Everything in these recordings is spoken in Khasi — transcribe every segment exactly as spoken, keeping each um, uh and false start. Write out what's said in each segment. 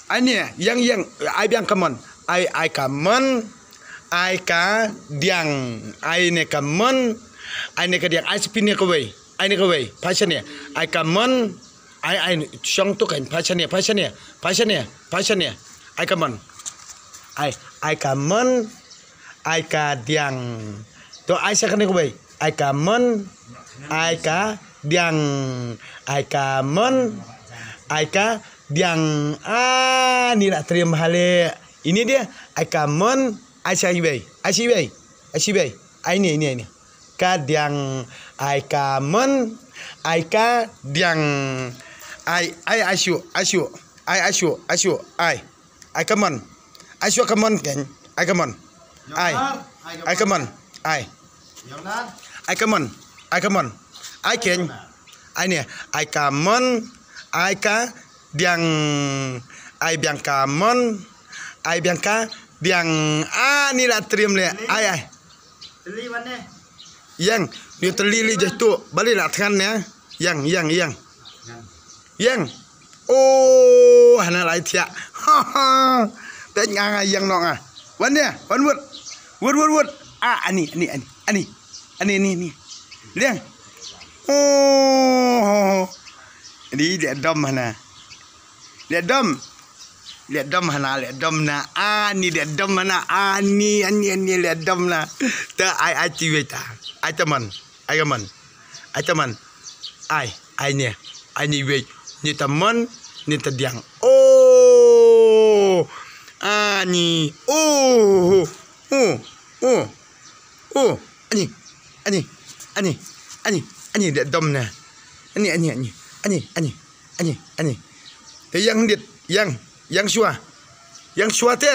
Ai ne, ïeng, ïeng, ai biang ka mon. Ai, ai ka mon. Ai ka diang. Ai ne ka mon. Ai ne ka diang. Ai sa phi ne kawei. Ai ne kawei. Pha shane. Ai ka mon. Ai, ai, shong tu kan. Pha shane, pha shane. Pha shane, pha shane. Ai ka mon. Ai, ai ka mon. Ai ka diang. To ai sa kane kawei. Ai ka mon. Ai ka diang. Ai ka mon. Ai ka diang. Ah, ni la triem hale. Ini dia. Ai ka mon. Ai sa iwei. Ai sa iwei. Ai sa iwei. Ai ni, ni, ni. Ka diang. Ai ka mon. Ai ka diang. Ai, ai, ai shu. Ai shu. Ai, ai shu. Ai shu. Ai. Ai ka mon. Ai shu ka mon ken. Ai ka mon. Ai. Ai ka mon. Ai. Ai ka mon. Ai ka mon. Ai ken. Ai ne. Ai ka mon. Ai ka diang. Ai biang ka mon. Ai biang ka diang. Ah, ni la triem le. Ai, ai. Ïeng. Ni teli li jatuh. Bali la than ne. Ïeng, ïeng, ïeng. Ïeng. Oh, hana lai thiah. Ha ha. Te nga nga ïeng nok nga. Wan ne, wan wut. Wut, wut, wut. Ah, ani, ani, ani, ani. Ani, ani, ani. Liang. Oh. Ni dia dom hana. Dia dom. Dia dom hana, dia dom na. Ani dia dom hana. Ani, ani, ani dia dom na. Ta ai ai ti wei ta. Ai ta man. Ai ka man. Ai ta man. Ai, ai ne. Ai ni wei. Ni ta man, ni ta diang. Oh. Ani. Oh. Oh. Oh. Oh. Ani. Ani. Ani. Ani. Ani dia dom na. Ani, ani, ani. Ani, ani. Ani. Ani. Te ïeng dit. Ïeng. Ïeng shuwa. Ïeng shuwa te.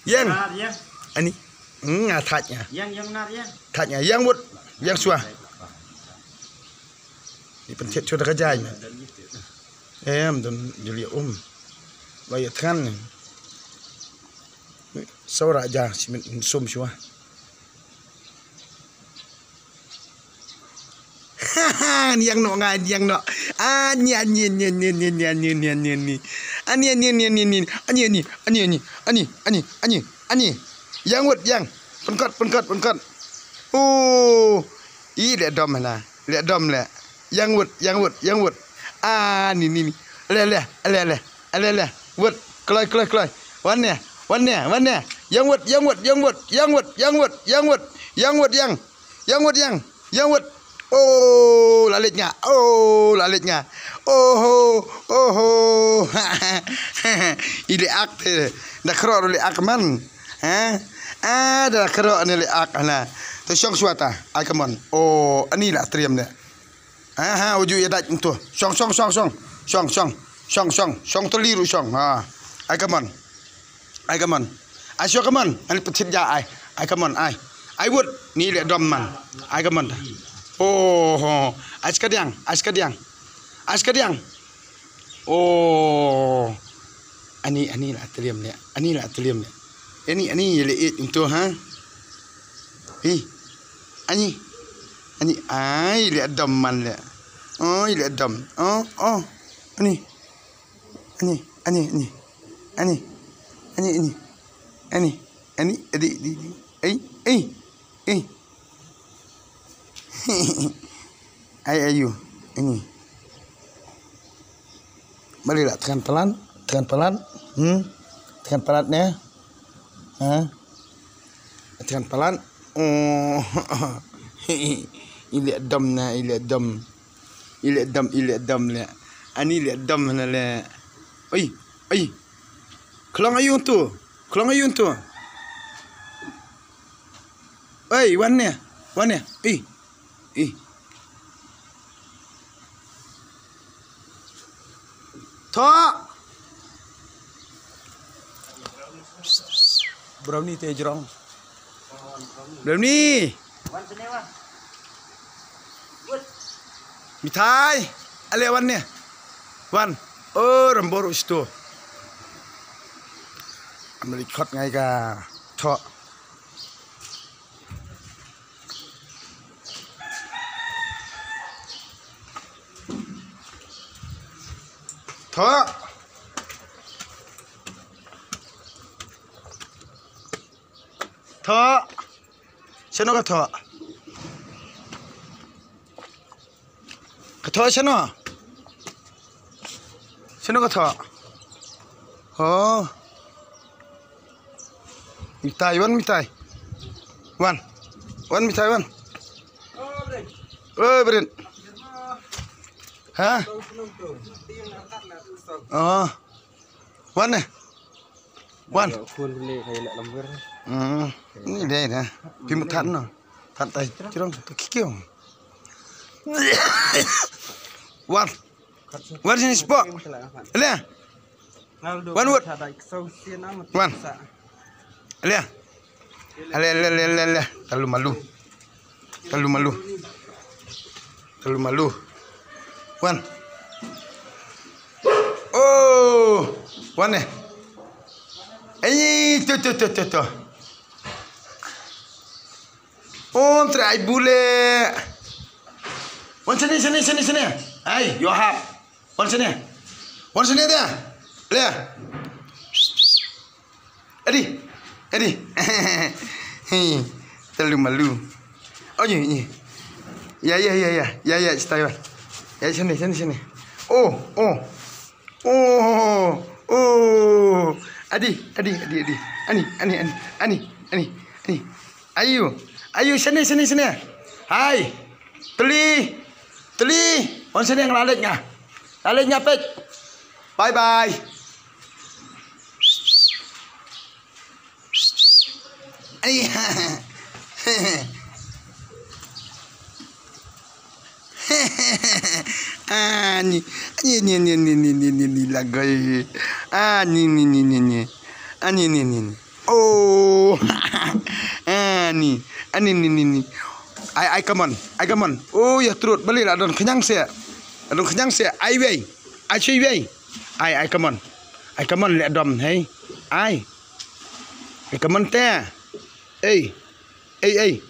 Ïeng. Nar ïeng. Ani. Hmm, nga thait nga. Ïeng, ïeng nar ïeng. Thait nga. Ïeng wut. Ïeng shuwa. Ni pynthied shuwa da ka jaiñ. Em, don juli um. Ba ïa thngan ni. Sawra ja, simin sum shuwa. Niang no nga, niang no. Ani, ani, ani. Ani, ani, ani, ani. Ani, ani, ani, ani. Ani, ani, ani, ani. Ïeng wut, ïeng. Pynkot, pynkot, pynkot. Oh. I le dom la. Le dom le. Ïeng wut, ïeng wut, ïeng wut. Ah, ni, ni, ni. Le, le, le, le. Le, le. Wut. Kloi, kloi, kloi. Wan ne, wan ne, wan ne. Ïeng wut, ïeng wut, ïeng wut, ïeng wut, ïeng wut, ïeng wut, ïeng wut, ïeng. Ïeng wut, ïeng. Ïeng wut. Oh, la leit nga. Oh, la leit nga. Oho, oho. I le ak te. Da khro le ak man. Ha? Ah, da khro ne le ak na. To shong shuwa ta. Ai ka mon. Oh, ani la triem ne. Ha, ha, uju ïa dait ntu. Shong, shong, shong, shong. Shong, shong. Shong, shong. Shong teli ruh shong. Ha. Ai ka mon. Ai ka mon. Ai shuwa ka mon. Ani pynthied ja ai. Ai ka mon ai. Ai wut. Ni le dom man. Ai ka mon. Oh, oh. Ai ska diang. Ai ska diang. Ai ska diang. Oh. Ani, ani la tliam le. Ani la tliam le. Ani, ani le it ntu ha. Hi. Ani. Ani ai le dom man le. Oh, le dom. Oh, oh. Ani. Ani, ani, ani. Ani. Ani, ani. Ani. Ani, adi, di, di. Ai, ai. Ai. Ai, ayu. Ini. Bali la tekan pelan, tekan pelan. Hmm. Tekan pelan ne. Ha. Tekan pelan. Oh. Ile dom na, ile dom. Ile dom, ile dom le. Ani ile dom na le. Oi, oi. Klong ayun tu. Klong ayun tu. Oi, wan ne. Wan ne. Ih. Ih. Tho. Brownie te jrong. Brownie. Mithai. Ale wan ne. Wan. Oh, rambor usto. Amri khot ngai ka. Tho. Tho. Thoh. Shano ka thoh? Ka thoh shano? Shano ka thoh? Oh. Mitai wan, mitai. Wan. Wan mitai wan. Oi, Brin. Ha? Oh. Wan ne? Wan. Khun ne hai la lamber. Hmm. Ni dei na. Pim than no. Than tai chirong to kikiong. Wan. Wan sini spok. Le. Wan wut. Wan. Le. Le, le, le, le, le. Talu malu. Talu malu. Talu malu. Wan. Oh, wan eh. Eh, tu, tu, tu, tu, tu. Om trai bule. Wan sini, sini, sini, sini. Ai, yo hap. Wan sini. Wan sini dia. Le. Adi. Adi. Talu malu. Oh, ni, ni. Ya, ya, ya, ya. Ya, ya, stay wan. Ya, sini, sini, sini. Oh, oh. Oh, oh. Adi, adi, adi, adi. Ani, ani, ani. Ani, ani, ani. Ayu. Ayu, sini, sini, sini. Hai. Teli. Teli. Wan sini nga la leit nga. La leit nga pek. Bye bye. Ai. Ah, ni. Ni, ni, ni, ni, ni, ni, ni, ni, lagoi. Ah, ni, ni, ni, ni, ni. Ah, ni, ni, ni, ni. Oh. Ah, ni. Ah, ni, ni, ni, ni. Ai, ai, come on. Ai, come on. Oh, ya trut. Bali la don khñiang se. La don khñiang se. Ai, wei. Ai, chui, wei. Ai, ai, come on. Ai, come on, le dom, hey. Ai. Ai, come on, te. Ei. Ei, ei.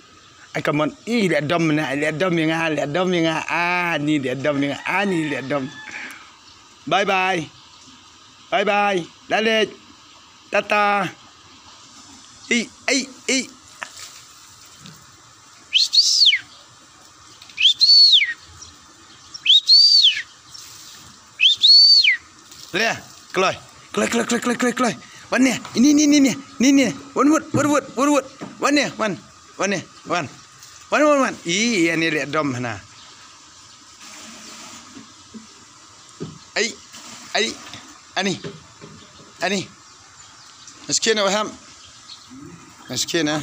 Ai, come on. I, le dom na, le dom ïa nga, le dom ïa nga. Ah, ni le dom ïa nga. Ah, ni le dom. Bye bye. Bye bye. La leit. Tata. I, ei, ei. Le, kloi. Kloi, kloi, kloi, kloi, kloi, kloi. Wan ne, ini, ini, ini, ini, ini. Wan wut, wan wut, wan wut. Wan ne, wan. Wan ne, wan. Wan, wan, wan. Ih, ani le dom hana. Ai, ai, ani. Ani. Miskin, waham. Miskin, eh.